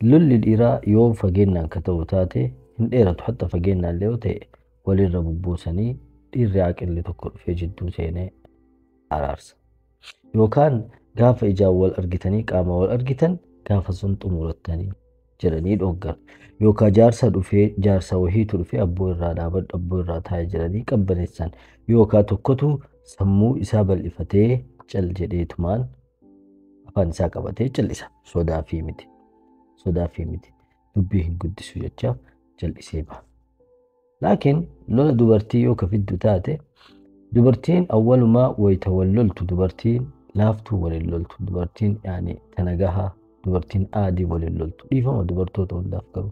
Lolli dhiiraa yoo fageennaan ka ta'u taate hin dheeratu, hatta fageennaan illee yoo ta'e walirra bubbuusanii dhiirri aqilli tokko dhufee jidduu seenee araarsa. Yookaan gaafa ijaan wal argitanii qaama wal argitan gaafa sun xumurattanii jedhanii dhooggan. Yookaan jaarsa dhufee jaarsa wahiitu dhufee abboo irraa dhaabadhu abboo irraa taa'e jedhanii qabbaneessan. Yookaan tokkotu sammuu isaa bal'ifatee cal jedheetumaan afaan isaa qabatee cal'isa. Sodaa fi miti. Sodaa fi miti. Dubbii hin guddisu jechaaf jal'isee baha. Laakiin lola dubartii yoo ka fiddu taate dubartiin awwalumaa wayita wal loltu dubartiin laaftuu waliin loltu dubartiin yaani tanagahaa dubartiin aadii waliin loltu dhiifama dubartoota hundaaf garuu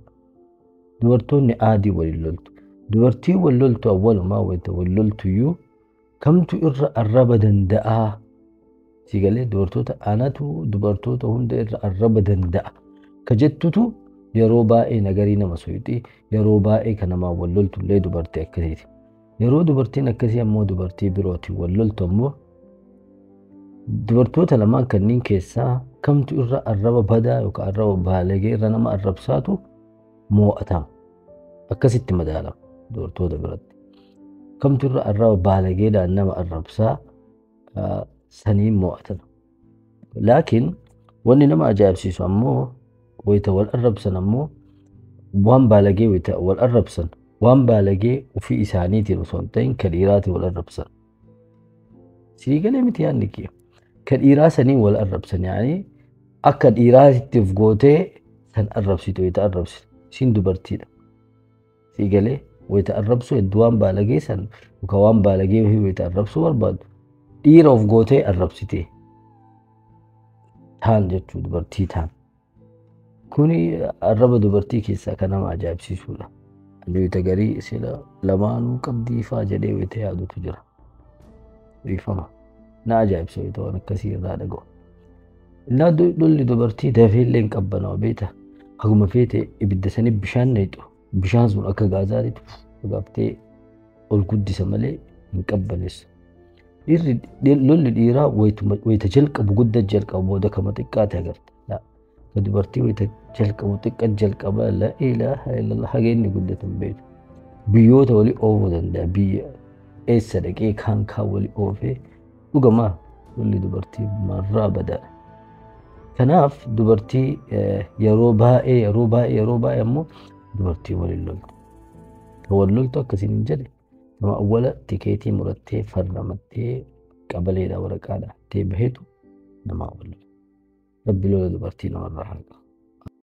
dubartoonni aadii waliin loltu dubartiin wal loltu awwalumaa wayita wal loltuyyuu kamtu irra arraba danda'aa si galee dubartoota anatu dubartoota hunda irra arraba danda'a ka jettutu yeroo baay'ee nagarii nama soyixi yeroo baay'ee kan namaa wal loltu illee dubartii akkasiiti. Yeroo dubartiin akkasii ammoo dubartii birootiin wal loltu ammoo dubartoota lamaan kanneen keessaa kamtu irra arraba badaa yookaan arraba baalagee irra nama arrabsaatu moo'atama. Akkasitti madaalama dubartoota biratti. Kamtu irra arraba baalageedhaan nama arrabsaa saniin moo'atama. Laakiin wanni nama ajaa'ibsiisu ammoo wayita wal arrabsan ammoo waan baalagee wayita wal arrabsan waan baalagee ofii isaaniitiin osoo hin ta'in ka dhiiraatiin wal arrabsan. Sii galee miti yaadni kiyya. Ka dhiiraa saniin wal arrabsan yaani akka dhiiraatti of gootee san arrabsitu wayita arrabsitu isiin dubartiidha. Sii galee wayita arrabsu hedduu waan baalagee san yookaan waan baalagee wayii wayita arrabsuu barbaadu dhiira of gootee arrabsite taan jechuu dubartii taan. Kuni arraba dubartii keessaa kan nama ajaa'ibsiisudha. Ani wayita garii sila lamaanuu qabdii faa jedhee wayita yaadutu jira. Dhiifama. Na ajaa'ibsa wayita waan akkasii irraa dhaga'u. Innaa lolli dubartii dafee illee hin qabbanaa'u beektaa. Haguma feete ibidda sanii bishaan naqxu. Bishaan sun akka gaazaatitti gaaftee ol guddisa malee hin qabbaneessu. Dhiirri lolli dhiiraa wayita jalqabu guddaa jalqabu booda kama xiqqaate agarta. Ka dubartii wayita jalqabu xiqqa jalqaba la ilaaha illallah haga inni guddatu hin beektu. Biyyoota walii oofuu danda'a biyya eessa dhaqee kaan kaan walii oofee dhugamaa lolli dubartii marraa badaadha. Kanaaf dubartii yeroo baay'ee yeroo baay'ee yeroo baay'ee ammoo dubartii waliin loltu. Kan wal loltu akkasiin hin jedhe nama awwala tikeetii murattee farramattee qabaleedha waraqaadha tee baheetu namaa wal lola. Rabbi lola dubartii namarraa haa qabu.